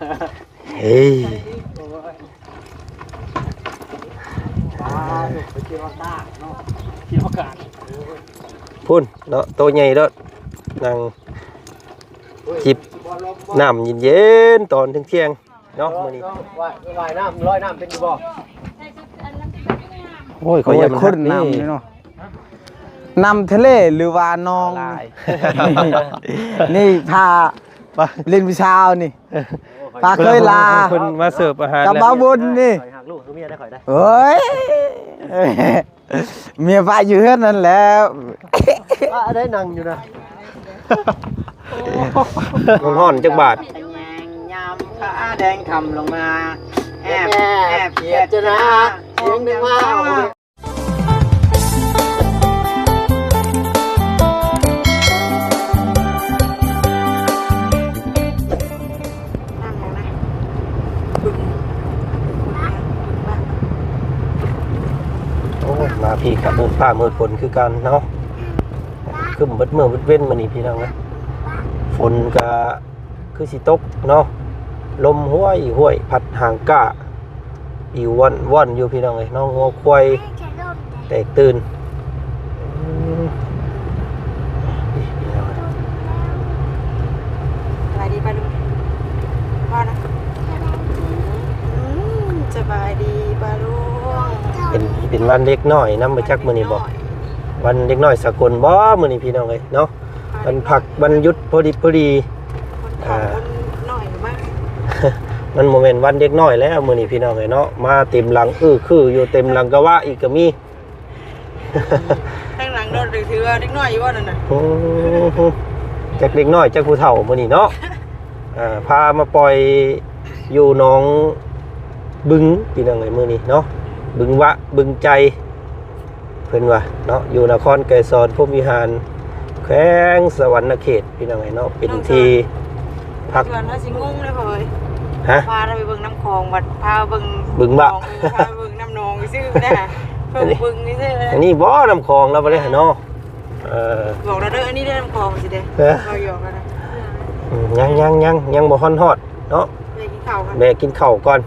ເຮີ້ຍ ພຸ້ນເນາະ ໂຕໃຫຍ່ໂລດ ນັ່ງຈິບນ້ຳເຢັນໆ ຕອນທ່ຽງໆ ເນາະ ມື້ນີ້ ວ່າຍ ວ່າຍນ້ຳ ລອຍນ້ຳເປັນຢູ່ບໍ່? ໂອ້ຍ ຂ້ອຍຢ້ານມັນ ໂອ້ຍ ຄົນນ້ຳນີ້ເນາະ ນ້ຳທະເລ ຫຼືວ່າໜອງ? ຫຼາຍ ນີ້ພາ ໄປ ຫຼິ້ນຜູ້ສາວນີ້ ພາເຄີຍລາ ເພິ່ນມາເສີບອາຫານ ກັບມາບຸນນີ້ ຂ້ອຍຮັກລູກຄືເມຍໄດ້ຂ້ອຍໄດ້ ໂອ້ຍ ເມຍປະຢູ່ເຮືອນນັ້ນແຫຼະ ປະໄດ້ນັ່ງຢູ່ນະ ຮ້ອນໆ ຈັກບາດ ຍາມຟ້າແດງຄ່ຳລົງມາ ແອບ ແອບຂຽດຈະໜາ ສຽງໜຶ່ງມາ ໂອ້ຍ ມາພີ້ກະມືດຟ້າມືດຝົນຄືກັນເນາະ ຄຶ້ມເບິດມື້ເບິດເວັນມື້ນີ້ພີ່ນ້ອງເອີຍ ຝົນກະຄືຊິຕົກເນາະ ລົມຫ້ວຍໆ ພັດຫາງກ້າ ປິວວ່ອນໆ ຢູ່ພີ່ນ້ອງເອີຍເນາະ ງົວຄວາຍ ແຕກຕື່ນ ອືມ ສະບາຍດີປ້າລຸງ ພໍ່ນະ ອືມ ສະບາຍດີປ້າລຸງ ເປັນ ເປັນວັນເດັກນ້ອຍນຳ ບໍ່ຈັກມື້ນີ້ບໍ່ ວັນເດັກນ້ອຍສາກົນບໍ່ມື້ນີ້ພີ່ນ້ອງເອີຍເນາະ ວັນພັກວັນຢຸດພໍດີ ພໍດີ ຄົນເຖົ້າ ອ່າ ຄົນນ້ອຍມາ ມັນບໍ່ແມ່ນວັນເດັກນ້ອຍແລ້ວມື້ນີ້ພີ່ນ້ອງເອີຍເນາະ ມາເຕັມຫຼັງ ອືຄືຢູ່ ເຕັມຫຼັງກະວະອີກກະມີ ທາງຫຼັງໂດດຖືວ່າເດັກນ້ອຍຢູ່ບໍ່ນັ້ນນະ ໂອ້ໂຫ ຈັກເດັກນ້ອຍຈັກຜູ້ເຖົ້າມື້ນີ້ເນາະ ເອີ ພາມາປ່ອຍຢູ່ໜອງບຶງ ພີ່ນ້ອງເອີຍ ມື້ນີ້ເນາະ ບຶງວະ ບຶງໄຈ ເພິ່ນວ່າເນາະ ຢູ່ນະຄອນໄກສອນ ພົມວິຫານ ແຂວງສະຫວັນນະເຂດ ພີ່ນ້ອງເອີຍເນາະ ເປັນທີ່ພັກ ເພິ່ນວ່າຊິງົງເດ້ພໍ່ເອີຍ ຮະ ພາເຮົາໄປເບິ່ງນ້ຳຂອງ ບັດພາເບິ່ງບຶງບະ ເອີ ພາເບິ່ງນ້ຳໜອງຊື່ນະ ເບິ່ງຊື່ ອັນນີ້ບໍ່ນ້ຳຂອງລະບໍ່ໄດ້ເນາະ ເອີ ບອກລະເດີ ອັນນີ້ເດີນ້ຳຂອງຊິເດ້ ເອີ ເວົ້າຫຍອກລະນະ ອືມ ຍັງ ຍັງ ຍັງ ຍັງບໍ່ຮອດຮອດເນາະ ແວະກິນເຂົ້າກ່ອນ ແວະກິນເຂົ້າກ່ອນ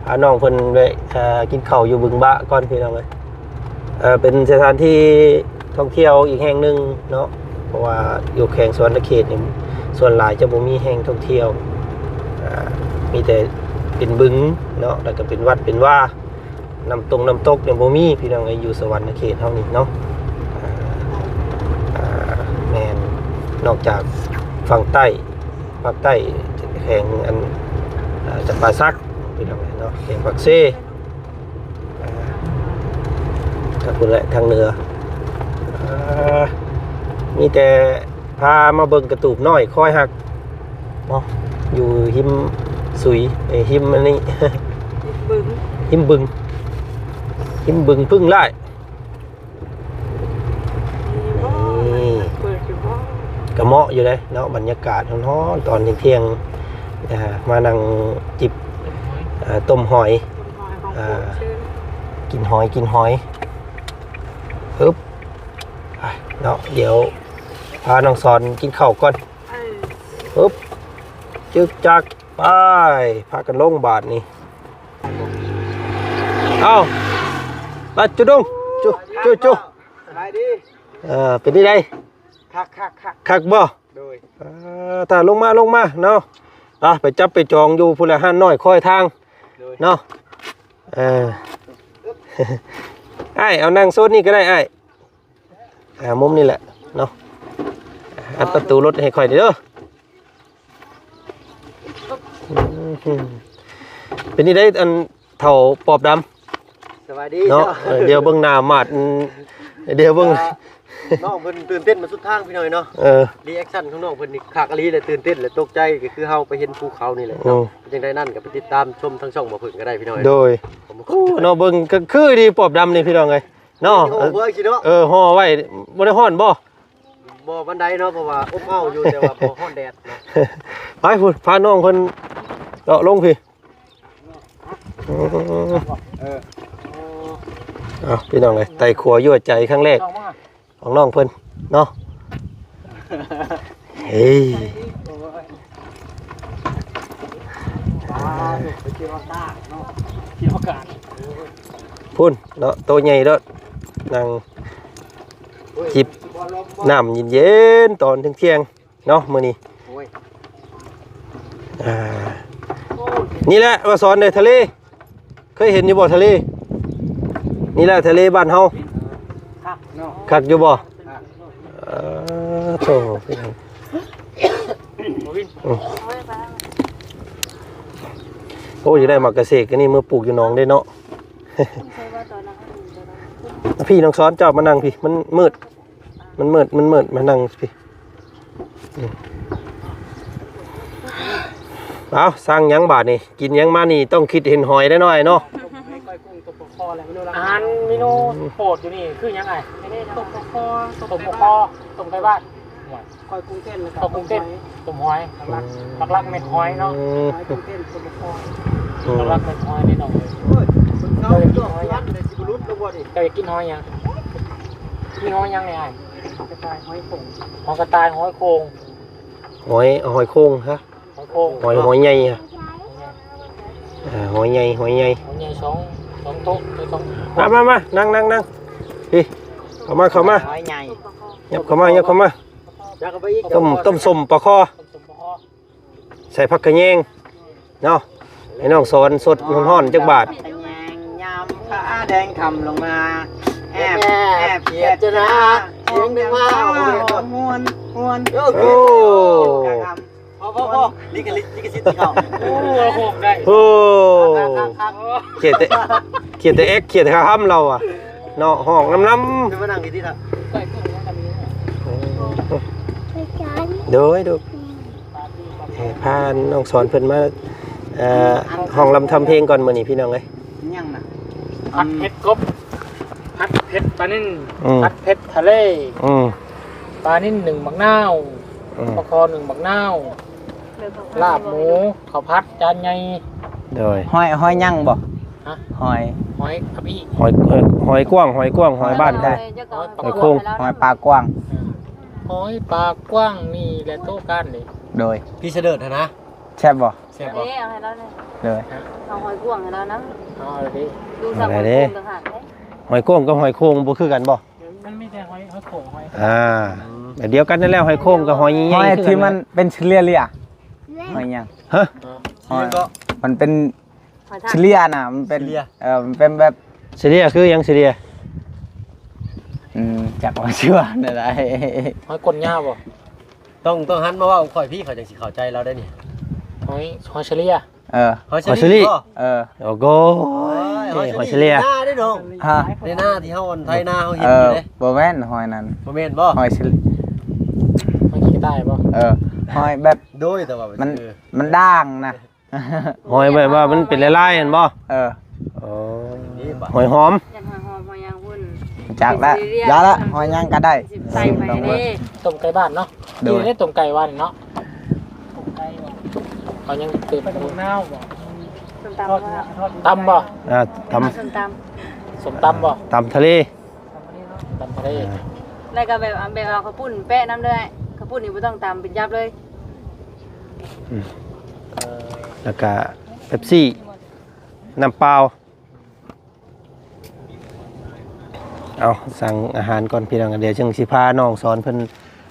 ພານ້ອງເພິ່ນແວະ ເອີ ກິນເຂົ້າຢູ່ບຶງບະກ່ອນ ພີ່ນ້ອງເອີຍ ເອີ ເປັນສະຖານທີ່ທ່ອງທ່ຽວອີກແຫ່ງໜຶ່ງເນາະ ເພາະວ່າຢູ່ແຂວງສະຫວັນນະເຂດນີ້ ສ່ວນຫຼາຍຈະບໍ່ມີແຫ່ງທ່ອງທ່ຽວ ເອີ ມີແຕ່ເປັນບຶງເນາະ ແລ້ວກະເປັນວັດເປັນວາ ນ້ຳຕົງນ້ຳຕົກນີ້ບໍ່ມີ ພີ່ນ້ອງເອີຍ ຢູ່ສະຫວັນນະເຂດເຮົານີ້ເນາະ ເອີ ເອີ ແມ່ນ ນອກຈາກຝັ່ງໃຕ້ ພາກໃຕ້ ແຂວງອັນ ເອີ ຈຳປາສັກ ພີ່ນ້ອງເອີຍເນາະ ແຂວງປາກເຊ ເອີ ທາງພຸ້ນແຫຼະ ທາງເໜືອ ເອີ ມີແຕ່ ພາມາເບິ່ງກະຕູບນ້ອຍຄອຍຮັກເນາະ ຢູ່ຮິມສຸຍ ເອີ ຮິມອັນນີ້ ຮິມບຶງ ຣິມບຶງ ຣິມບຶງຜຶ່ງຫຼ້າຍ ນີ້ ເປີດຢູ່ບໍ່ ກະເໝາະຢູ່ເດ້ເນາະ ບັນຍາກາດຮ້ອນໆ ຕອນທ່ຽງໆ ອ່າ ມານັ່ງຈິບ ອ່າ ຕົ້ມຫອຍ ຕົ້ມຫອຍຂອງໂປດ ອ່າ ຊື່ ກິນຫອຍ ກິນຫອຍ ຮຶບ ໄປເນາະ ດຽວພານ້ອງສອນກິນເຂົ້າກ່ອນ ເອີ ຮຶບ ຈຶກຈັກ ໄປ ພາກັນລົງບາດນີ້ ເອົ້າ ລາຈຸດຸງ ຈຸ ຈຸ ຈຸ ສະບາຍດີ ເອີ ເປັນຈັ່ງໃດ ຄັກໆໆ ຄັກບໍ່ ໂດຍ ອ່າ ຖ້າລົງມາ ລົງມາເນາະ ອ່ະ ໄປຈັບໄປຈອງຢູ່ພຸ້ນແຫຼະ ຮ້ານນ້ອຍຄອຍທາງ ໂດຍ ເນາະ ເອີ ອ້າຍ ເອົານັ່ງໂຊນນີ້ກະໄດ້ອ້າຍ ອ່າ ມຸມນີ້ແຫຼະເນາະ ອັດປະຕູລົດໃຫ້ຂ້ອຍເດີ ເປັນຈັ່ງໃດອັນເຖົ້າປອບດຳ ສະບາຍດີເນາະ ເຈົ້າ ເອີ ດຽວເບິ່ງໜ້າມາດ ດຽວເບິ່ງ ອ່າ ນ້ອງເພິ່ນຕື່ນເຕັ້ນມາສຸດທາງພີ່ນ້ອງເນາະ ເອີ ຣີແອັກຊັນຂອງນ້ອງເພິ່ນນີ້ຄັກອີ່ຫຼີແຫຼະ ຕື່ນເຕັ້ນແລະຕົກໃຈ ກະຄືເຮົາໄປເຫັນພູເຂົານີ້ແຫຼະເນາະ ອືມ ເປັນຈັ່ງໃດນັ້ນກະໄປຕິດຕາມຊົມທາງຊ່ອງບໍ່ເພິ່ນກະໄດ້ພີ່ນ້ອງ ໂດຍ ໂອ້ ເນາະ ເບິ່ງກະຄືດີປອບດຳນີ້ພີ່ນ້ອງເອີຍ ເນາະ ເອີ ເອີ ຫໍ່ໄວ້ ບໍ່ໄດ້ຮ້ອນບໍ່? ບໍ່ປານໃດເນາະ ເພາະວ່າອົບອ້າວຢູ່ ແຕ່ວ່າບໍ່ຮ້ອນແດດເນາະ ໄປພຸ້ນ ພານ້ອງເພິ່ນເລາະລົງພີ້ ເອີ ເອົາ ພີ່ນ້ອງເອີຍ ໄຕ່ຂົວຍົວໃຈຄັ້ງແລກ ຂອງນ້ອງເພິ່ນເນາະ ເອີຍ ພຸ້ນເນາະ ໂຕໃຫຍ່ໂລດ ນັ່ງຈິບນ້ຳເຢັນໆ ຕອນທ່ຽງໆ ເນາະ ມື້ນີ້ ໂອ້ຍ ອ່າ ນີ້ແຫຼະວ່າສອນເດ້ ທະເລ ເຄີຍເຫັນຢູ່ບໍ່ທະເລ? ນີ້ແຫຼະທະເລບ້ານເຮົາ ຄັກເນາະ ຄັກຢູ່ບໍ່? ເອີ ໂທ້ ອືມ ໂອ້ ຢາກໄດ້ໝາກກະເສກອັນນີ້ ເມືອປູກຢູ່ໜອງເດ້ເນາະ ພີ່ນ້ອງສອນ ເຈົ້າມານັ່ງພີ້ ມັນມືດ ມັນມືດ ມັນມືດ ມານັ່ງພີ້ ເອົາ ສັ່ງຫຍັງບາດນີ້ ກິນຫຍັງມານີ້ ຕ້ອງຄິດເຫັນຫອຍໄດ້ໜ້ອຍເນາະ ອາຫານເມນູໂປດຢູ່ນີ້ຄືຫຍັງອ້າຍ? ຕົ້ມປາຄໍ ຕົ້ມປາຄໍ ຕົ້ມໄກ່ບ້ານ ຂ້ອຍກຸງເຕັ້ນ ແລ້ວກໍ ຂ້ອຍກຸງເຕັ້ນ ຕົ້ມຫອຍ ຕົ້ມຫອຍ ຫຼັກໆແມ່ນຫອຍເນາະ ຫອຍກຸງເຕັ້ນ ຕົ້ມປາຄໍ ຫຼັກໆແມ່ນຫອຍນີ້ນ້ອງເອີຍ ໂອ້ຍ ເຈົ້າຢາກກິນຫອຍຫຍັງ? ເຈົ້າຢາກກິນຫອຍຫຍັງ? ມີຫອຍຫຍັງແດ່ອ້າຍ? ກະຕ່າຍ ຫອຍໂຂ່ງ ຫອຍກະຕ່າຍ ຫອຍໂຂ່ງ ຫອຍ ຫອຍໂຂ່ງຮະ ຫອຍໂຂ່ງ ຫອຍ ຫອຍໃຫຍ່ຮະ ເອີ ຫອຍໃຫຍ່ ຫອຍໃຫຍ່ ຫອຍໃຫຍ່ສອງ ສອງໂຕ ສອງ ມາ ມາ ມາ ນັ່ງ ນັ່ງ ນັ່ງ ພີ້ ເຂົ້າມາ ເຂົ້າມາ ຫອຍໃຫຍ່ ຫຍັບເຂົ້າມາ ຫຍັບເຂົ້າມາ ຍັບເຂົ້າໄປອີກ ຕົ້ມ ຕົ້ມສົ້ມປາຄໍ ຕົ້ມສົ້ມປາຄໍ ໃສ່ຜັກຂະແຍງເນາະ ໃຫ້ນ້ອງສອນສົດຮ້ອນໆຈັກບາດ ຍາມຟ້າແດງຄ່ຳລົງມາ ແອບ ແອບຂຽດຈະນາ ສຽງເດັກວ່າ ມ່ວນ ມ່ວນ ໂອ້ ພໍ ພໍ ພໍ ລິຂະ ລິຂະສິດທີ່ເຂົາ ໂອ້ ຮ້ອງໄດ້ ໂອ້ ຂຽດແຕ່ ຂຽດແຕ່ແອັກ ຂຽດແຕ່ຄຳລາວອະເນາະ ຮ້ອງນຳ ນຳ ມານັ່ງຢູ່ທີ່ລະ ໂດຍ ໂດຍ ເອີ ພານ້ອງສອນເພິ່ນມາ ເອີ ຮ້ອງລຳທຳເພງກ່ອນມື້ນີ້ພີ່ນ້ອງເອີຍ ຫຍັງນະ ຜັດເຜັດກົບ ຜັດເຜັດປານິນ ອືມ ຜັດເຜັດທະເລ ອືມ ປານິນໜຶ້ງໝາກນາວ ອືມ ປາຄໍໜຶ້ງໝາກນາວ ລາບໝູ ເຂົ້າຜັດຈານໃຫຍ່ ໂດຍ ຫອຍ ຫອຍຫຍັງບໍ່? ຮະ? ຫອຍ ຫອຍອະພີ ຫອຍ ຫອຍ ຫອຍກວ້າງ ຫອຍກວ້າງ ຫອຍບ້ານ ຫອຍ ຫອຍປາກວ້າງ ຫອຍປາກວ້າງ ອືມ ຫອຍປາກວ້າງນີ້ແຫຼະໂຕການເດ້ ໂດຍ ພີສະເດີດຫັ້ນນະ ແຊບບໍ່? ແຊບບໍ່? ເດ້ ເອົາໃຫ້ລາວແດ່ ໂດຍ ເອົາຫອຍກວ້າງໃຫ້ລາວນຳ ເອົາເດ້ ດູຊັ້ນຫອຍໂຂ່ງຕ່າງຫາກເດ້ ຫອຍໂຂ່ງກັບຫອຍໂຂ່ງບໍ່ຄືກັນບໍ່? ມັນມີແຕ່ຫອຍ ຫອຍໂຂ່ງ ຫອຍ ອ່າ ອືມ ແບບດຽວກັນນັ້ນແຫຼະ ຫອຍໂຂ່ງກັບຫອຍໃຫຍ່ ຫອຍທີ່ມັນເປັນສະເລ່ຍ ຫອຍຫຍັງ? ຮະ? ຫອຍ ມັນເປັນ ສະເລ່ຍນະ ມັນເປັນ ສະເລ່ຍ ເອີ ມັນເປັນແບບ ສະເລ່ຍຄືຫຍັງ? ສະເລ່ຍ ອືມ ຈັກວ່າຊິວ່າແນວໃດ ຫອຍກົ້ນຍາວບໍ່? ຕ້ອງ ຕ້ອງຫັນມາເວົ້າກັບຂ້ອຍພີ້ ຂ້ອຍຈັ່ງຊິເຂົ້າໃຈລາວໄດ້ນີ້ ຫອຍ ຫອຍສະເລ່ຍ ເອີ ຫອຍສະລີ່ ຫອຍສະລີ່ ເອີ ໂອ້ໂຫ ຫອຍສະເລ່ຍ ຫອຍສະເລ່ຍ ໃນນາເດ້ນ້ອງ ຮະ ໃນນາທີ່ເຮົາອັນໄຖນາເຮົາເຫັນຢູ່ເດ້ ບໍ່ແມ່ນຫອຍນັ້ນ ບໍ່ແມ່ນບໍ່? ຫອຍສະ ຫອຍຂີ້ກະຕ່າຍບໍ່? ເອີ ຫອຍແບບ ໂດຍ ແຕ່ວ່າມັນ ມັນດ່າງນະ ຫອຍແບບວ່າມັນເປັນລາຍໆຫັ້ນບໍ່? ເອີ ໂອ້ ຫອຍຫອມ ຢາກຫອຍຫອມ ຫອຍຫຍັງພຸ້ນ ຈັກລະ ຢ່າລະ ຫອຍຫຍັງກະໄດ້ ຊິໃສ່ໄປເດ້ ຕົ້ມໄກ່ບ້ານເນາະ ໂດຍ ກິນໄດ້ຕົ້ມໄກ່ວານນີ້ເນາະ ຕົ້ມໄກ່ບໍ່ ເອົາຫຍັງຕື່ມ ໄປກັບໝາກນາວບໍ່? ສົ້ມຕຳບໍ່? ຕຳບໍ່? ອ່າ ຕຳ ສົ້ມຕຳ ສົ້ມຕຳບໍ່? ຕຳທະເລ ຕຳທະເລ ອ່າ ແລ້ວກໍແບບ ແບບເອົາເຂົ້າປຸ້ນແປະນຳເດີ ເຂົ້າປຸ້ນນີ້ບໍ່ຕ້ອງຕຳເປັນຫຍັບເລີຍ ອືມ ເອີ ແລ້ວກະເປັບຊີ ນ້ຳເປົ່າ ເອົາ ສັ່ງອາຫານກ່ອນພີ່ນ້ອງ ດຽວຈຶ່ງຊິພານ້ອງສອນເພິ່ນ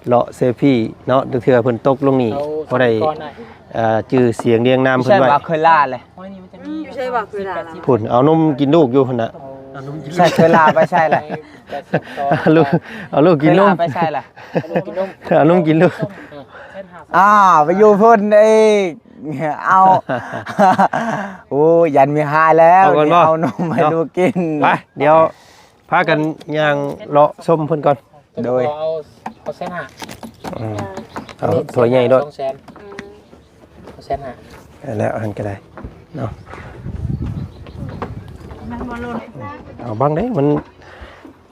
ເລາະເຊພີເນາະ ເທື່ອເພິ່ນຕົກລົງນີ້ ເອົາ ພໍໄດ້ ເອີ ຈື່ສຽງລຽງນາມເພິ່ນໄວ້ ໃຊ່ວ່າເຄີຍລາແຫຼະ ຢູ່ໃສວ່າເຄີຍລາລະ ພຸ້ນ ເອົານົມກິນລູກຢູ່ພຸ້ນນະ ເອົານົມກິນ ໃສ່ເຄີຍລາໄປໃສ່ລະ ເອົາລູກ ເອົາລູກກິນນົມ ເຄີຍລາໄປໃສ່ລະ ເອົານົມກິນລູກ ອ້າວ ໄປຢູ່ພຸ້ນອີກ ເອົາ ໂອ້ຍ ຢ້ານເມຍຮ້າຍແລ້ວ ເອົານົມໃຫ້ລູກກິນ ໄປ ດຽວພາກັນຍ່າງເລາະຊົມເພິ່ນກ່ອນ ໂດຍ ເອົາ ເອົາແສນຫ້າ ອືມ ເອົາຖ້ວຍໃຫຍ່ໂລດ ສອງແສນ ອືມ ເອົາແສນຫ້າ ແລ້ວຫັ້ນກໍໄດ້ເນາະ ເອົາບັງເດ້ ມັນ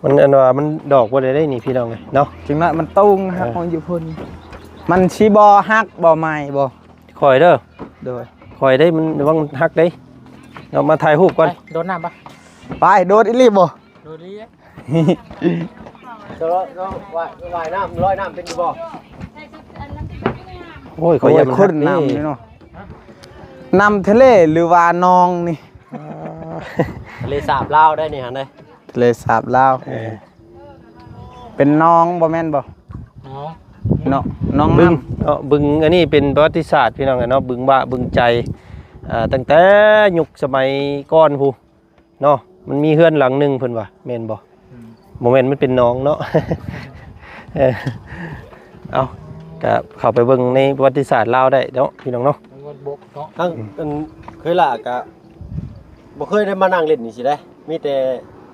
ມັນອັນວ່າມັນດອກບໍ່ໄດ້ເດ້ນີ້ພີ່ນ້ອງເອີຍເນາະ ຈັ່ງນັ້ນມັນຕົງ ເອີ ຫັກ ມັນຢູ່ພຸ້ນ ມັນຊິບໍ່ຫັກບໍ່ໄມ້ບໍ່? ຂ້ອຍເດີ ໂດຍ ຂ້ອຍໄດ້ ມັນລະວັງມັນຫັກເດ້ ເອົາມາຖ່າຍຮູບກ່ອນ ໄປ ໂດດນ້ຳປະ ໄປ ໂດດອີ່ຫຼີບໍ່? ໂດດອີ່ຫຼີ ຈະລອຍ ລອຍ ວ່າຍ ວ່າຍນ້ຳ ລອຍນ້ຳເປັນຢູ່ບໍ່? ໂອ້ຍ ຂ້ອຍຢ້ານມັນຫັກເດ້ ໂອ້ຍ ຂຸ້ນນ້ຳຢູ່ເນາະ ຮະ? ນ້ຳທະເລ ຫຼືວ່າໜອງນີ້? ອ່າ ທະເລສາບລາວໄດ໋ນີ້ຫັ້ນເດ້ ທະເລສາບລາວ. ເອີ ເປັນໜອງບໍ່ແມ່ນບໍ່? ໜອງ ເນາະ ໜອງ ບຶງ ນ້ຳ ເນາະ ບຶງ. ອັນນີ້ເປັນປະຫວັດຕິສາດ ພີ່ນ້ອງເອີຍເນາະ ບຶງບ້າ ບຶງໄຈ ອ່າ ຕັ້ງແຕ່ຍຸກສະໄໝກ່ອນພຸ້ນ ເນາະ. ມັນມີເຮືອນຫຼັງໜຶ່ງເພິ່ນວ່າ ແມ່ນບໍ່? ອືມ ບໍ່ແມ່ນ ມັນເປັນໜອງເນາະ. ເອີ ເອົາ ກະເຂົ້າໄປເບິ່ງໃນປະຫວັດຕິສາດລາວໄດ້ເນາະ ພີ່ນ້ອງເນາະ. ທາງ ອັນ ເຄີຍລະກະບໍ່ເຄີຍໄດ້ມານັ່ງຫຼິ້ນນີ້ຊິໄດ໋ ມີແຕ່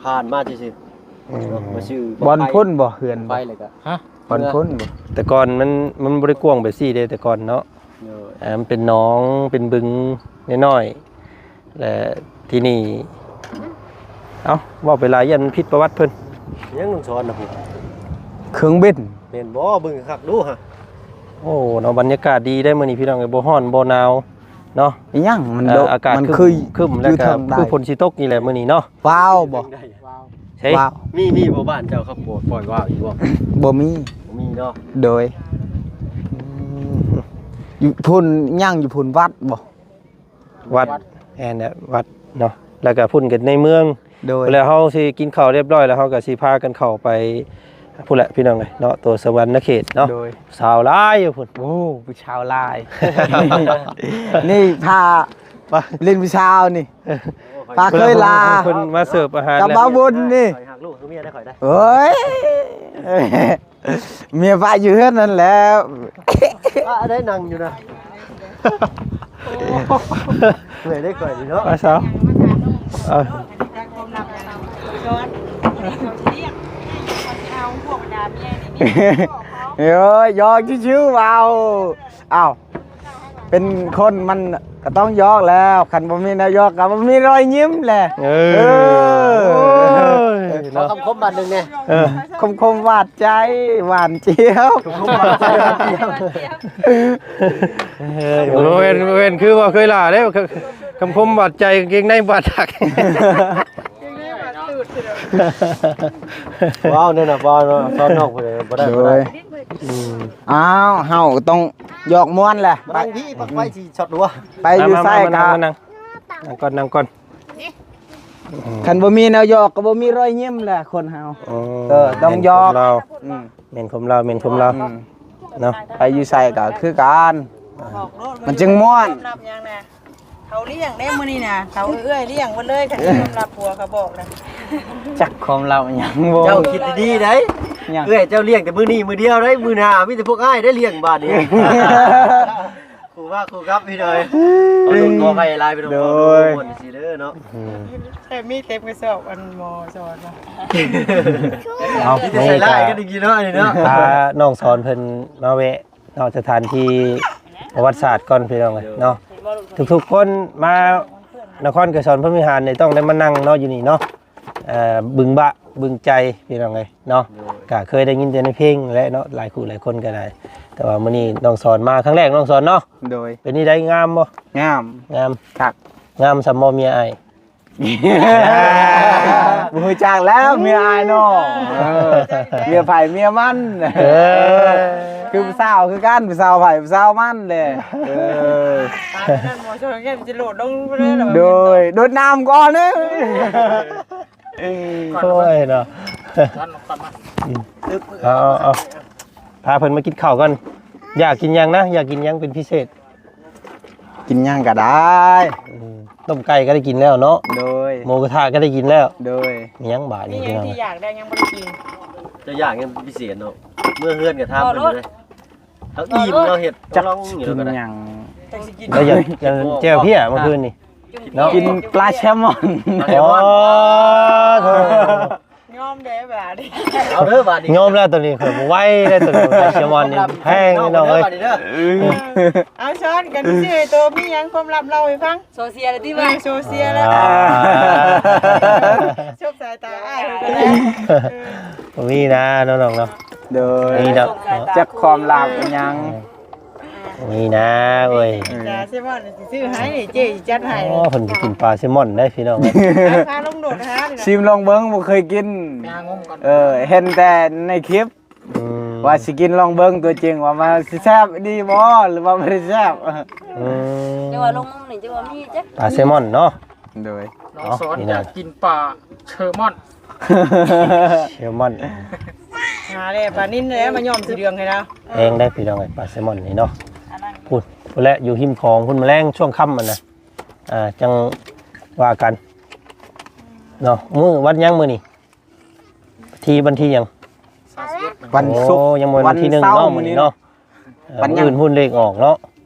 ຜ່ານມາຊື່ໆ. ອືມ ມາຊື່ ບ່ອນພຸ້ນບໍ່ ເຮືອນ ໄປແລ້ວກະ ຮະ ບ່ອນພຸ້ນບໍ່? ແຕ່ກ່ອນມັນ ມັນບໍ່ໄດ້ກວ້າງແບບຊີ້ເດ້ ແຕ່ກ່ອນເນາະ. ໂດຍ ເອີ ມັນເປັນໜອງ ເປັນບຶງນ້ອຍໆ ແລະ ທີ່ນີ້ ເອົ້າ ເວົ້າໄປຫຼາຍຢ້ານມັນຜິດປະຫວັດເພິ່ນ. ຍັງສອນນະພຸ້ນ ເຄື່ອງບິນ ແມ່ນບໍ່? ເບິ່ງຄັກດູຫະ. ໂອ້ ເນາະ ບັນຍາກາດດີໄດ໋ມື້ນີ້ ພີ່ນ້ອງເອີຍ ບໍ່ຮ້ອນບໍ່ໜາວເນາະ. ອີຫຍັງມັນ ເອີ ໂດະ ອາກາດ ມັນ ຄຶ້ມ ຄຶ້ມ ແລ້ວກະ ຄຶ້ມທາງໃດ ຄືຝົນຊິຕົກນີ້ແຫຼະມື້ນີ້ເນາະ. ວ້າວບໍ່? ໃຊ່ ວ້າວ ມີ ມີບໍ່ບ້ານເຈົ້າ ເຂົາປ່ອຍ ປ່ອຍວ້າວຢູ່ບໍ່? ບໍ່ມີ ບໍ່ມີເນາະ. ໂດຍ ອືມ ຢູ່ພຸ້ນ ຍ່າງຢູ່ພຸ້ນ ວັດບໍ່? ວັດ ວັດ ແມ່ນແຫຼະ ວັດເນາະ ແລ້ວກະພຸ້ນກໍໃນເມືອງ. ໂດຍ ແລ້ວເຮົາຊິກິນເຂົ້າຮຽບຮ້ອຍ ແລ້ວເຮົາກໍຊິພາກັນເຂົ້າໄປພຸ້ນແຫຼະ ພີ່ນ້ອງເອີຍເນາະ ຕົວສະຫວັນນະເຂດເນາະ. ໂດຍ ສາວຫຼາຍຢູ່ພຸ້ນ. ໂອ້ ຜູ້ສາວຫຼາຍ ນີ້ພາ ໄປ ຫຼິ້ນຜູ້ສາວນີ້ ພາເຄີຍລາ ເພິ່ນມາເສີບອາຫານ ກັບມາບຸນນີ້. ຂ້ອຍຮັກລູກຄືເມຍໄດ້ຂ້ອຍໄດ້. ໂອ້ຍ ເມຍປະຢູ່ເຮືອນນັ້ນແຫຼະ. ປະໄດ້ນັ່ງຢູ່ນະ ເມື່ອຍໄດ້ຂ້ອຍນີ້ເນາະ. ມາສາວ ເອີ ໂອ້ຍ ຢອກຊື່ໆ ເວົ້າ ເອົ້າ ເປັນຄົນມັນກໍຕ້ອງຢອກແລ້ວ ຄັນບໍ່ມີແນວຢອກກໍບໍ່ມີຮອຍຍິ້ມແຫຼະ. ເອີ ເອີ ໂອ້ຍ ເນາະ ຄຳຄົມບາດໜຶ່ງແດ່. ເອີ ຄົມໆ ຫວານໃຈ ຫວານຈຽບ. ເອີ ບໍ່ແມ່ນ ບໍ່ແມ່ນຄືວ່າເຄີຍຫຼ້າເດ້ ຄຳຄົມບາດໃຈ ກາງເກງໃນບາດທັກ. ວ້າວ ແນວນະ ວ້າວເນາະ ສອນນອກເພິ່ນບໍ່ໄດ້ ບໍ່ໄດ້. ໂດຍ ອືມ ອ້າວ ເຮົາຕ້ອງຢອກມ່ວນແຫຼະ. ໄປ ໄປຊິຊັອດຫົວ ໄປຢູ່ໃສກໍ ມາ ມາ ມາ ນັ່ງ ນັ່ງ ນັ່ງກ່ອນ ນັ່ງກ່ອນ. ຄັນບໍ່ມີແນວຢອກກໍບໍ່ມີຮອຍຍິ້ມແຫຼະຄົນເຮົາ. ອໍ ເອີ ຕ້ອງຢອກ ແມ່ນຄວາມລາວ ອືມ ແມ່ນຄວາມລາວ ແມ່ນຄວາມລາວ ອືມ ເນາະ. ໄປຢູ່ໃສກໍຄືກັນ ອ່າ ມັນຈຶ່ງມ່ວນ. ເຂົາລ້ຽງເດ້ມື້ນີ້ນະ ເຂົາເອື້ອຍລ້ຽງໝົດເລີຍ ຄັນຍອມຮັບຜົວເຂົາບອກນະ. ຈັກຄວາມລັບຫຍັງບໍ່ ເຈົ້າຄິດດີໆໄດ໋. ຫຍັງ? ເອື້ອຍເຈົ້າລ້ຽງແຕ່ມື້ນີ້ມື້ດຽວໄດ໋ ມື້ໜ້າມີແຕ່ພວກອ້າຍໄດ້ລ້ຽງບາດນີ້. ຄູ່ວ່າຄູ່ກັບພີ່ນ້ອງເອີຍ ຂໍໂທດຂໍອະໄພຫຼາຍພີ່ນ້ອງ. ໂດຍ ຂໍໂທດຊີ້ເດີເນາະ. ອືມ ແຕ່ມີເຕັມກະສອບ ອັນໝໍສອນເນາະ. ເອົາ ມີແຕ່ໃສ່ຮ້າຍກັນອີກເນາະ ອັນນີ້ເນາະ. ພານ້ອງສອນເພິ່ນມາແວະ ເນາະ ສະຖານທີ່ປະຫວັດສາດກ່ອນພີ່ນ້ອງເອີຍເນາະ. ທຸກໆຄົນມານະຄອນໄກສອນພົມວິຫານນີ້ຕ້ອງໄດ້ມານັ່ງເນາະ ຢູ່ນີ້ເນາະ ເອີ ບຶງບະບຶງໄຈພີ່ນ້ອງເອີຍເນາະ. ໂດຍ ກະເຄີຍໄດ້ຍິນແຕ່ໃນເພງແຫຼະເນາະ ຫຼາຍຄູ່ຫຼາຍຄົນກໍໄດ້ ແຕ່ວ່າມື້ນີ້ນ້ອງສອນມາຄັ້ງແລກ ນ້ອງສອນເນາະ. ໂດຍ ເປັນຈັ່ງໃດ ງາມບໍ່? ງາມ ງາມຄັກ. ງາມສ່ຳໝໍເມຍອ້າຍ ບໍ່ຮູ້ຈັກແລ້ວ ເມຍອ້າຍນ້ອງ. ເອີ ເມຍໃຜເມຍມັນ. ເອີ ຄືຜູ້ສາວຄືກັນ ຜູ້ສາວໃຜຜູ້ສາວມັນແຫຼະ. ເອີ ປານນັ້ນໝໍຊົນແກ້ວຊິໂດດລົງໄປເລີຍ. ໂດຍ ໂດດນ້ຳກ່ອນເດີ. ໂອ້ຍເນາະ. ເອົາ ເອົາ ເອົາ ພາເພິ່ນມາກິນເຂົ້າກ່ອນ. ຢາກກິນຫຍັງນະ? ຢາກກິນຫຍັງເປັນພິເສດ? ກິນຫຍັງກໍໄດ້. ອືມ ຕົ້ມໄກ່ກໍໄດ້ກິນແລ້ວເນາະ. ໂດຍ ໝູກະທະກໍໄດ້ກິນແລ້ວ. ໂດຍ ມີຫຍັງບາດນີ້? ມີຫຍັງທີ່ຢາກໄດ້ຍັງບໍ່ໄດ້ກິນ? ເຈົ້າຢາກຫຍັງເປັນພິເສດເນາະ? ເມືອເຮືອນກໍຖາມເພິ່ນເລີຍ. ເຮົາອີ່ມ ເຮົາເຮັດ ຈັກ ລອງຢູ່ ກິນ ກໍໄດ້ ຫຍັງ? ຈັກຊິກິນ ແລ້ວຢາກ ຢາກແຈ່ວເພຍເມື່ອຄືນນີ້ເນາະ. ກິນປາແຊມອນ. ອໍ ໂທ້. ຍອມເດ້ບາດນີ້. ເອົາເດີບາດນີ້. ຍອມແລ້ວ ໂຕນີ້ຂ້ອຍບໍ່ໄຫວແລ້ວ ໂຕນີ້ ປາແຊມອນນີ້ແພງພີ່ນ້ອງເອີຍ. ເອົາ ຊ້ອນກັນຊື່ໂຕ ມີຫຍັງຄວາມລັບເລົ່າໃຫ້ຟັງ? ໂຊເຊຍແລ້ວຕິວ່າ ເອີ ໂຊເຊຍແລ້ວ. ອ່າ ສົບສາຍຕາອ້າຍເພິ່ນກໍໄດ້. ບໍ່ມີນະນ້ອງໆເນາະ. ໂດຍ ມີດອກ ຈັກຄວາມລັບອີຫຍັງ. ເອີ ນີ້ນະເວີຍ ປາແຊມອນຊິຊື້ໃຫ້ ເຈ້ຊິຈັດໃຫ້. ອໍ ເພິ່ນຊິກິນປາແຊມອນໄດ໋ພີ່ນ້ອງ. ພາລົງໂດດຫາ ຊິມລອງເບິ່ງ ບໍ່ເຄີຍກິນ. ເອີ ເຫັນແຕ່ໃນຄລິບ. ອືມ ວ່າຊິກິນລອງເບິ່ງຕົວຈິງວ່າມັນຊິແຊບດີບໍ່ ຫຼືວ່າບໍ່ໄດ້ແຊບ. ອືມ ຈັ່ງວ່າລົງມຸມນີ້ຈັ່ງວ່າມີຈັກ ປາແຊມອນເນາະ. ໂດຍ ນ້ອງສອນ ເນາະ ຢາກກິນປາແຊມອນ ແຊມອນ ຫາແລ້ວປານິນແລ້ວມາຍ້ອມສະເດືອງໃຫ້ລາວ. ແພງໄດ໋ພີ່ນ້ອງເອີຍ ປາແຊມອນນີ້ເນາະ. ພຸ້ນ ພຸ້ນແຫຼະ ຢູ່ຮິມຂອງພຸ້ນ ມາແລງຊ່ວງຄ່ຳຫັ້ນນະ ອ່າ ຈັ່ງວ່າກັນເນາະ. ມື້ວັນຫຍັງມື້ນີ້? ທີ່ ວັນທີຫຍັງ? ສາມສິບເອັດ ວັນສຸກ ໂອ້ ຍັງບໍ່ແມ່ນວັນທີໜຶ່ງເນາະ ມື້ນີ້ເນາະ. ເອີ ມື້ອື່ນພຸ້ນເລກອອກເນາະ.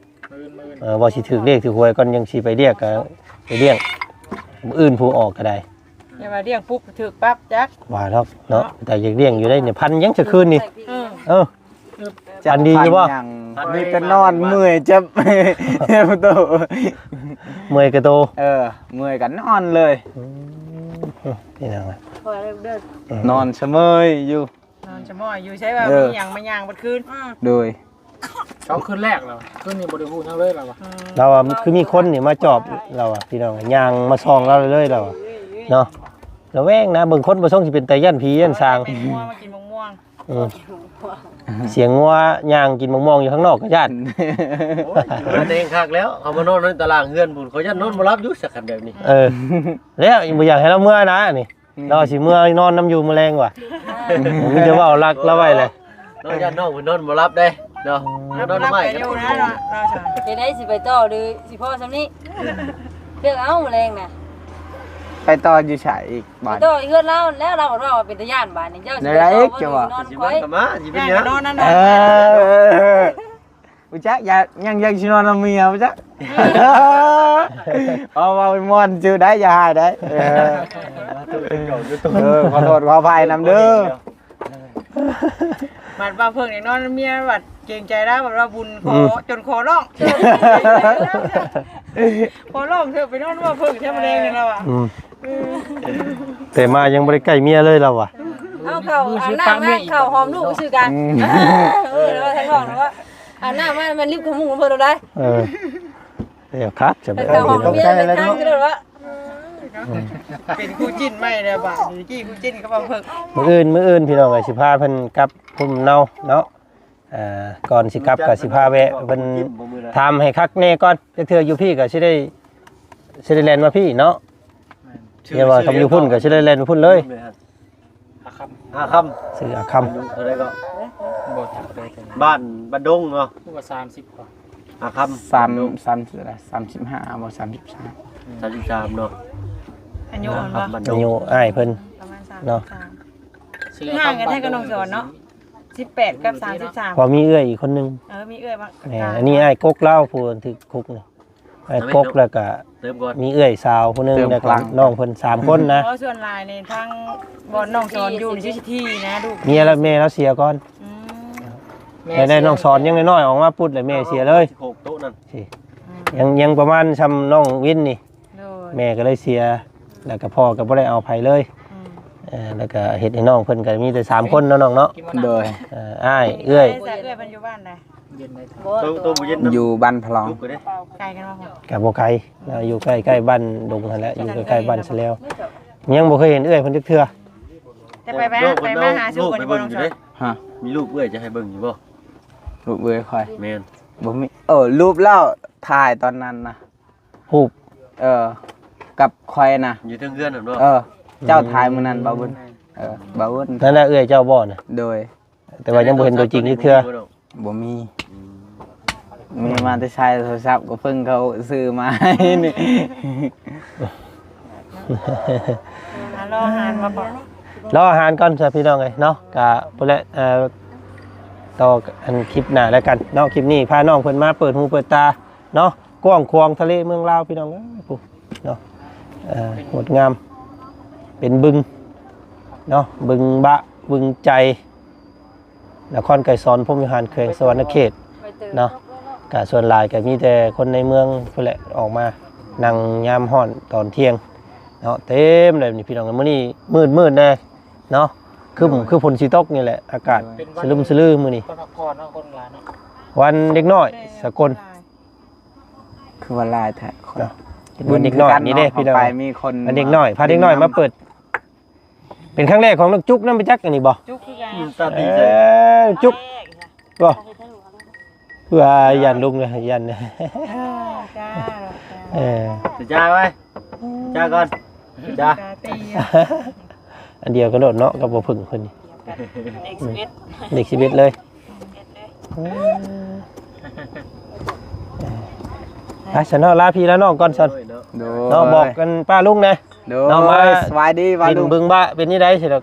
ມື້ອື່ນ ມື້ອື່ນ ເອີ ວ່າຊິຖືກເລກຖືກຫວຍກ່ອນ ຍັງຊິໄປລຽກ ກໍໄປລ້ຽງ ມື້ອື່ນຜູ້ອອກກໍໄດ້. ຢ່າວ່າລ້ຽງປຸບຖືກປັບຈັກ ວ່າດອກເນາະ. ເນາະ ແຕ່ຢາກລ້ຽງຢູ່ໄດ໋ນີ້. ພັນຫຍັງຊະຄືນນີ້? ເອີ ເອີ ຝັນດີຢູ່ບໍ່? ມີແຕ່ນອນເມື່ອຍ ເຈັບ ເຈັບໂຕ ເມື່ອຍກະໂຕ. ເອີ ເມື່ອຍກໍນອນເລີຍ. ອືມ ພີ່ນ້ອງເອີຍ ນອນສະເໝີຍຢູ່. ນອນສະໝໍ້ຢູ່ ໃຊ່ວ່າ ເອີ ມີຫຍັງມາຍ່າງເບິດຄືນ. ອືມ ໂດຍ ເຊົ້າຄືນແລກແລ້ວ ຄືນນີ້ບໍ່ໄດ້ຮູ້ຫຍັງເລີຍລາວວ່າ. ອືມ ລາວວ່າຄືມີຄົນນີ້ມາຈອບລາວວ່າ ພີ່ນ້ອງຍ່າງມາສ່ອງລາວເລີຍລາວວ່າເນາະ. ລະແວງນະ ເບິ່ງຄົນບໍ່ຊົງຊິເປັນຕາຢ້ານຜີຢ້ານສາງ. ເປັນງົວມາກິນໝາກມ່ວງ. ເອີ ສຽງງົວຍ່າງກິນໝາກມ່ວງຢູ່ຂ້າງນອກກໍຢ້ານ. ໂອ້ຍ ກິນແຮງຄັກແລ້ວ ເຮົາມານອນໃນຕາລາງເຮືອນພຸ້ນ ຂ້ອຍຢ້ານນອນບໍ່ຫຼັບຢູ່ ສັກຄັນແບບນີ້. ເອີ ແລ້ວບໍ່ຢາກໃຫ້ລາວເມືອນະນີ້. ອືມ ລາວຊິເມືອນອນນຳຢູ່ມື້ແລງວ່າ. ມີແຕ່ເວົ້າລັກລາວໄວ້ແຫຼະ. ນ້ອງຢ້ານນ້ອງເພິ່ນນອນບໍ່ຫຼັບເດ້ເນາະ. ອືມ ນອນໄມ້ກັນຢູ່ນະ. ເຮັດໃດຊິໄປຕໍ່ ຫຼືຊິພໍສ່ຳນີ້? ເລືອກເອົາມື້ແລງນະ. ໄປຕໍ່ຢູ່ໃສອີກ? ໄປຕໍ່ເຮືອນລາວແລ້ວ. ລາວເວົ້າເປັນຕາຢ້ານບາດນີ້. ເຈົ້າຊິໄປຕໍ່ບໍ່ ຫຼືຊິນອນນຳຂ້ອຍ? ຊິໄປນອນນະ. ເອີ ບໍ່ຈັກ ຢາກ ຍັງຢາກຊິນອນນຳເມຍບໍ່ຈັກ. ເອົາ ເວົ້າມ່ວນຊື່ໄດ໋ ຢ່າຮ້າຍໄດ໋. ເອີ ເອີ ຂໍໂທດຂໍອະໄພນຳເດີ. ບັດວ່າເພິ່ງນີ້ນອນເມຍ ບັດເກງໃຈລາວ ບັດວ່າບຸນຂໍ ອືມ ຈົນຂໍຮ້ອງ ຂໍຮ້ອງເຖາະ ໄປນອນວ່າເພິ່ງແທ້ມາແລງນີ້ລາວວ່າ. ອືມ ເອີ ແຕ່ມາຍັງບໍ່ໄດ້ໃກ້ເມຍເລີຍລາວວ່າ. ເອົາເຂົ້າ ອາບນ້ຳມາ ເຂົ້າຫອມລູກຊື່ກັນ. ອືມ ເອີ ລາວວ່າທາງນອກລາວວ່າ ອາບນ້ຳມາແມ່ນລິບຂະມຸງເພິ່ນໂລດໄດ໋. ເອີ ແລ້ວຄັກ ຈະໄປ ເຂົ້າຫ້ອງເມຍເປັນທາງຄືໂລດວະ. ອືມ ເປັນຄູ່ຈິ້ນໃໝ່ແລ້ວບາດນີ້ ກີ້ຄູ່ຈິ້ນກັບບ່າວເພິ່ງ. ມື້ອື່ນ ມື້ອື່ນພີ່ນ້ອງເອີຍ ຊິພາເພິ່ນກັບພູມເນົາເນາະ. ອ່າ ກ່ອນຊິກັບກໍຊິພາແວະເພິ່ນຖາມໃຫ້ຄັກແນ່ກ່ອນ. ຈັກເທື່ອຢູ່ພີ້ກໍຊິໄດ້ ຊິໄດ້ແລ່ນມາພີ້ເນາະ. ແມ່ນ ແຕ່ວ່າຄັນຢູ່ພຸ້ນກໍຊິໄດ້ແລ່ນມາພຸ້ນເລີຍ. ອາຄຳ ອາຄຳ ຊື່ອາຄຳ. ອາຍຸເທົ່າໃດກໍ? ບໍ່ຈັກເລີຍ. ບ້ານ ບ້ານດົງເນາະ. ຄືວ່າສາມສິບກວ່າ. ອາຄຳ ສາມ ສາມສິບຫ້າບໍ່ ສາມສິບສາມ. ສາມສິບສາມເນາະ. ອາຍຸ ອາຄຳ ບ້ານດົງ ອາຍຸອ້າຍເພິ່ນ ປະມານສາມສິບສາມ ເນາະ. ຄືຫ່າງກັນແທ້ກັບນ້ອງສອນເນາະ. ສິບແປດກັບສາມສິບສາມ. ເພາະມີເອື້ອຍອີກຄົນໜຶ່ງ. ເອີ ມີເອື້ອຍ. ແມ່ນ ອັນນີ້ອ້າຍກົກລາວຜູ້ຖືກຄຸກນີ້. ອ້າຍກົກ ແລ້ວກະມີເອື້ອຍສາວຜູ້ໜຶ່ງ ແລ້ວກະນ້ອງເພິ່ນ ສາມຄົນນະ. ເພາະສ່ວນຫຼາຍໃນທາງບ່ອນນ້ອງສອນຢູ່ນີ້ຊິທີ່ນະ ລູກ ເມຍລະ ແມ່ລາວເສຍກ່ອນ. ອືມ ແມ່ ແລ້ວນ້ອງສອນຍັງນ້ອຍໆ ອອກມາປຸດແລ້ວແມ່ເສຍເລີຍ. ອືມ ຍັງ ຍັງປະມານຊ່ຳນ້ອງວິນນີ້. ໂດຍ ແມ່ກໍເລີຍເສຍ ແລ້ວກໍພໍ່ກໍບໍ່ໄດ້ເອົາໃຜເລີຍ. ອືມ ເອີ ແລ້ວກໍເຮັດໃຫ້ນ້ອງເພິ່ນກໍມີແຕ່ສາມຄົນເນາະ ນ້ອງເນາະ. ໂດຍ ເອີ ອ້າຍ ເອື້ອຍ ເອື້ອຍເພິ່ນຢູ່ບ້ານໃດ? ຢູ່ບ້ານພະລອງ. ໄກກັນບໍ່? ກໍບໍ່ໄກ ເນາະ ຢູ່ໃກ້ໆ ບ້ານດົງຫັ້ນແຫຼະ ຢູ່ໃກ້ໆ ບ້ານສະແລວ. ຍັງບໍ່ເຄີຍເຫັນເອື້ອຍເພິ່ນຈັກເທື່ອ. ແຕ່ໄປ ໄປ ໄປມາຫາສູ່ກັນຢູ່ບໍ່ ນ້ອງສອນ? ຮະ ມີຮູບເອື້ອຍຈະໃຫ້ເບິ່ງຢູ່ບໍ່? ຮູບເອື້ອຍຂ້ອຍ? ແມ່ນ ບໍ່ມີ. ເອີ ຮູບລາວຖ່າຍຕອນນັ້ນນະ. ຮູບ ເອີ ກັບຂ້ອຍນະ ຢູ່ເທິງເຮືອນຫັ້ນບໍ່? ເອີ ເຈົ້າຖ່າຍມື້ນັ້ນ ບ່າວບຸນ. ເອີ ບ່າວບຸນ ນັ້ນແຫຼະເອື້ອຍເຈົ້າບໍ່ນະ? ໂດຍ ແຕ່ວ່າຍັງບໍ່ເຫັນຕົວຈິງຈັກເທື່ອ. ບໍ່ມີ. ອືມ ມີມາແຕ່ໃຊ້ໂທລະສັບ ກໍເພິ່ງເຂົາຊື້ມາໃຫ້ນີ້. ລໍອາຫານມາບໍ່? ລໍອາຫານກ່ອນຊະ ພີ່ນ້ອງເອີຍເນາະ. ກະພຸ້ນແຫຼະ ເອີ ຕໍ່ອັນຄລິບໜ້າແລ້ວກັນເນາະ. ຄລິບນີ້ພານ້ອງເພິ່ນມາເປີດຫູເປີດຕາເນາະ ກວ້າງຂວາງທະເລເມືອງລາວ ພີ່ນ້ອງເອີຍ ເນາະ. ເອີ ງົດງາມ ເປັນບຶງເນາະ ບຶງບະ ບຶງໃຈ ນະຄອນໄກສອນ ພົມວິຫານ ແຂວງສະຫວັນນະເຂດເນາະ. ກະສ່ວນຫຼາຍກະມີແຕ່ຄົນໃນເມືອງພຸ້ນແຫຼະ ອອກມານັ່ງຍາມຮ້ອນຕອນທ່ຽງເນາະ ເຕັມເລີຍນີ້ ພີ່ນ້ອງ. ມື້ນີ້ມືດໆ ແດ່ເນາະ ຄຶ້ມ ຄືຝົນຊິຕົກນີ້ແຫຼະ ອາກາດສະລຶມສະລືມື້ນີ້. ວັນເດັກນ້ອຍສາກົນ. ຄືວ່າຫຼາຍແທ້ເນາະ. ເປັນວັນເດັກນ້ອຍນີ້ເດ້ ພີ່ນ້ອງ ໄປມີຄົນ ວັນເດັກນ້ອຍ ພາເດັກນ້ອຍມາເປີດ. ເປັນຄັ້ງແລກຂອງນ້ອງຈຸກນຳ ໄປຈັກອັນນີ້ບໍ່? ຈຸກຄືກັນ. ອືມ ຕາຕີໃສ່ ເອີ ຈຸກ ບໍ່ ເພື່ອຢ້ານລຸງເດີ ຢ້ານ ເອີ ຈ້າ ເອີ ຈ້າໄວ້ ຈ້າກ່ອນ ຈ້າ ອັນດຽວກັນໂລດເນາະ ກັບບໍ່ເພິ່ງເພິ່ນນີ້ ເດັກສິບເອັດ ເດັກສິບເອັດເລີຍ ເອີ ໄປຊະເນາະ ລາພີ່ລານ້ອງກ່ອນຊັ້ນ ໂດຍ ເນາະ ບອກກັນປ້າລຸງແດ່ ໂດຍ ເນາະ ມາ ສະບາຍດີປ້າລຸງ ດິນບຶງບະເປັນຈັ່ງໃດຊິດອກ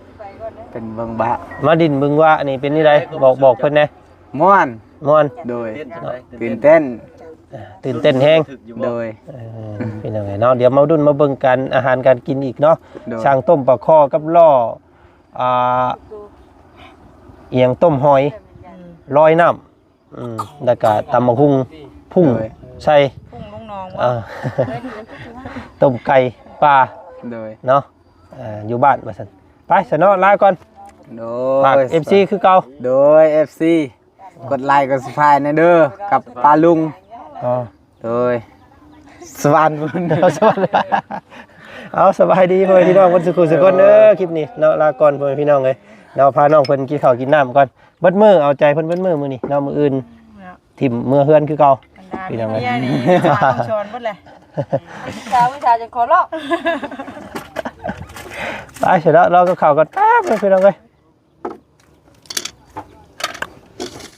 ເປັນບຶງບະ ມາດິນບຶງບະນີ້ເປັນຈັ່ງໃດ ບອກ ບອກເພິ່ນແດ່ ມ່ວນ ມ່ວນ ໂດຍ ຕື່ນເຕັ້ນ ຕື່ນເຕັ້ນແຮງ ໂດຍ ເອີ ເປັນຫຍັງເນາະ ດຽວມາດຸນມາເບິ່ງກັນ ອາຫານການກິນອີກເນາະ ໂດຍ ຊ່າງຕົ້ມປາຄໍກັບລໍ້ ອ່າ ອີ່ຫຍັງ ຕົ້ມຫອຍ ອືມ ລອຍນ້ຳ ອືມ ແລ້ວກະຕຳບັກຫຸ່ງ ພຸ້ງ ໂດຍ ໃສ່ ພຸ້ງລົງໜອງ ເອີ ຕົ້ມໄກ່ປ່າ ໂດຍ ເນາະ ເອີ ຢູ່ບ້ານວ່າຊັ້ນ ໄປຊະເນາະ ລາກ່ອນ ໂດຍ ຝາກເອັຟຊີຄືເກົ່າ ໂດຍ ເອັຟຊີ ກົດໄລກົດຊັບສະໄຄຣບແດ່ເດີ ກັບປ້າລຸງ ອໍ ໂດຍ ສະຫວັນພຸ້ນ ເອົາ ສະຫວັນ ເອົາ ສະບາຍດີພໍ່ແມ່ພີ່ນ້ອງເບິດສູ່ຜູ້ສູ່ຄົນເດີ ຄລິບນີ້ເນາະ ລາກ່ອນພໍ່ແມ່ພີ່ນ້ອງເອີຍເນາະ ພານ້ອງເພິ່ນກິນເຂົ້າກິນນ້ຳກ່ອນ ເບິດມື້ເອົາໃຈເພິ່ນເບິດມື້ມື້ນີ້ເນາະ ມື້ອື່ນ ເນາະ ຖິ້ມເມືອພີ່ເຮືອນຄືເກົ່າ ບັນດາ ພີ່ນ້ອງເອີຍ ເມຍນີ້ສອນເບິດແຫຼະ ວິຊາ ວິຊາຈະຂໍລອກ ໄປຊະເນາະ ລໍກັບເຂົ້າກ່ອນແປັບໜຶ່ງພີ່ນ້ອງເອີຍ.